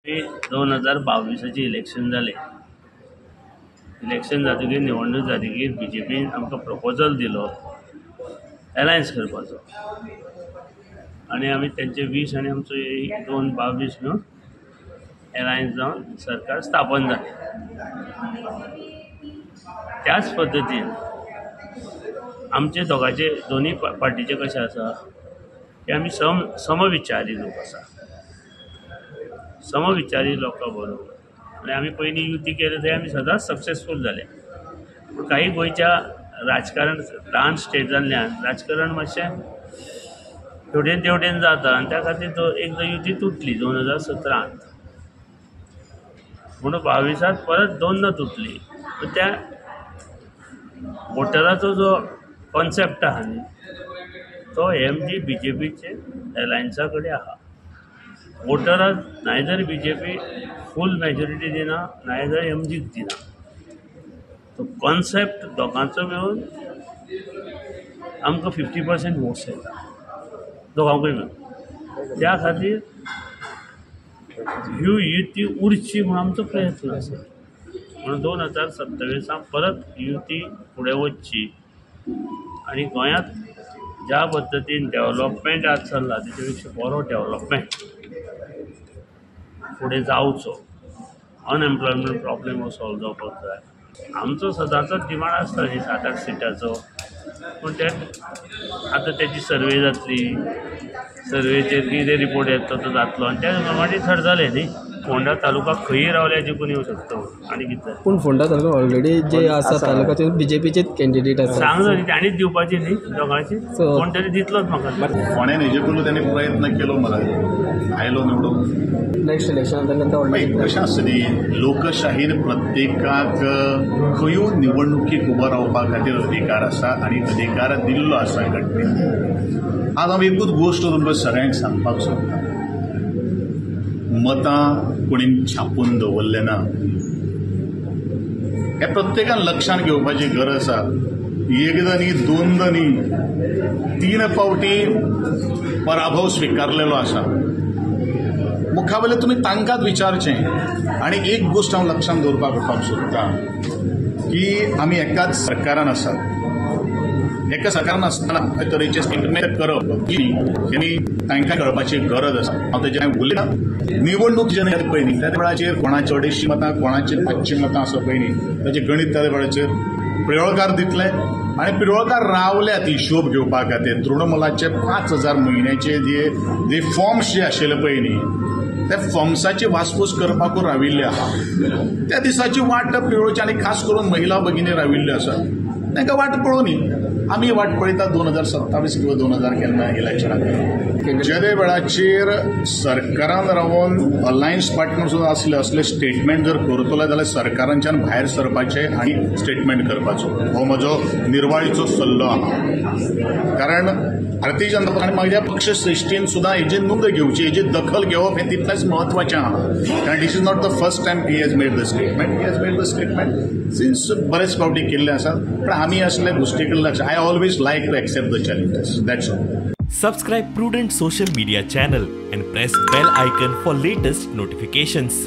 2022 election जालें. Election जातकीर निवडणूक जातकीर बी जे पीन आमकां प्रपोजल दिलो एलायन्स करपाचो आनी आमी तेंचे 20 आनी आमचो 2 22 मेळून एलायन्स जावन सरकार स्थापन जालें. त्याच पद्दतीन आमचे दोगांचे दोनूय पार्टीचे कशें आसा की आमी समविचारी लोक आसा, समविचारी लोकां बरोबर आनी आमी पयलीं युती केले थंय आमी सदांच सक्सेसफूल जाले. पूण काही गोंयच्या राजकारण ल्हान स्टेट जाल्ल्यान राजकारण मातशें हेवटेन तेवटेन जाता आनी त्या खातीर तो एकदां युती तुटली 2017. म्हणून 22 परत दोनदां तुटली. पूण त्या वोटराचो जो कॉन्सेप्ट आहा न्ही तो एम जी बी जे पीचे एलायन्सा कडेन आहा. वोटराक neither B J P full majority दिना नायदर एम जीक दिना. तो कॉन्सेप्ट दोगांचो मेळून आमकां 50% वोट्स येता दोगांकूय मेळून. त्या खातीर ह्यो युती उरची म्हूण आमचो प्रयत्न आसा. म्हणून 2027 परत युती फुडें वचची आनी गोंयांत ज्या पद्दतीन डेवलपमेंट आज चल्ला तेच्या पेक्षा बरो डेवलपमेंट फुडें जावचो. अनएम्प्लॉयमेंट प्रॉब्लेम हो सॉल्व जावपाक जाय. आमचो सदांचोच डिमांड आसता न्ही 7-8 सिटाचो, पूण ते आतां तेची सर्वे जातली, सर्वेचेर कितें रिपोर्ट येतलो तो जातलो आनी त्या प्रमाणे थरतलें न्ही. फोंडा तालुका खंयी रावल्यार जिखून येवं शकता आनी कितें. पूण फोंडा तालुका ऑलरेडी जे आसा तालुक्याचे बीजेपीचेच कॅन्डिडेट आसा. सांगलो न्ही ताणीच दिवपाची न्ही दोगांची, कोण तरी दितलोच म्हाका. फोंड्यान हेजे पयलू ताणें प्रयत्न केलो मला आयलो निवडून. नेक्स्ट इलेक्शन तांकां कशें आसता न्ही लोकशाहीर प्रत्येकाक खंयूय निवडणुकीक उबो रावपा खातीर अधिकार आसा आनी अधिकार दिल्लो आसा घटनेन. आज हांव एकूच गोश्ट तुमकां सगळ्यांक सांगपाक सोदतां, मतां कोणी छापून दवरलें ना हें प्रत्येकान लक्षांत घेवपाची गरज आसा. एकदां न्ही, दोनदां न्ही, 3 फावटी पराभव स्विकारलेलो आसा. मुखावेले तुमी तांकांच विचारचें. आनी एक गोश्ट हांव लक्षांत दवरपाक सोदतां की आमी एकाच सरकारान आसात. एका सरकारान आसतना तरेचे स्टेटमेंट करप ही तांकां कळपाची गरज आसा. हांव तेजेर उलयना. निवडणूक जेन्ना पळय न्ही त्या वेळाचेर कोणाची 250 मतां कोणाची 500 मतां आसा पळय न्ही ताचें गणीत त्या वेळाचेर पिळवळकार दितले आनी पिळवळकार रावल्यात हिशोब घेवपा खातीर. तृणमूलाचे 5000 म्हयन्याचे जे जे फॉर्म्स जे आशिल्ले पळय न्ही त्या फॉर्म्साची वासपूस करपाकूच राविल्ले आहा. त्या दिसाची वाट पिळोवची आनी खास करून महिला भगिनी राविल्ल्यो आसा तांकां वाट पळोवनी. आमी वाट पळयता 2027 किंवा 2000 केन्ना इलेक्शनाक. जेदे वेळाचेर सरकारान रावन अलायन्स पार्टनर सुद्दां आसले असले स्टेटमेंट जर करतलो जाल्यार सरकारांच्यान भायर सरपाचें आनी स्टेटमेंट करपाचो हो म्हजो निर्वाळीचो सल्लो आहा. कारण भारतीय जनता पक्ष आनी म्हज्या पक्ष श्रेश्ठीन सुद्दां हेजी नोंद घेवची, हेजी दखल घेवप हें तितलेंच म्हत्वाचें आहा. कारण this is not the first time he has made the statement. He has made the statement since बरेच फावटी केल्ले आसात. पण आमी असले गोश्टी कडेन लक्ष. I always like to accept the challenges, that's all. Subscribe Prudent social media channel and press bell icon for latest notifications.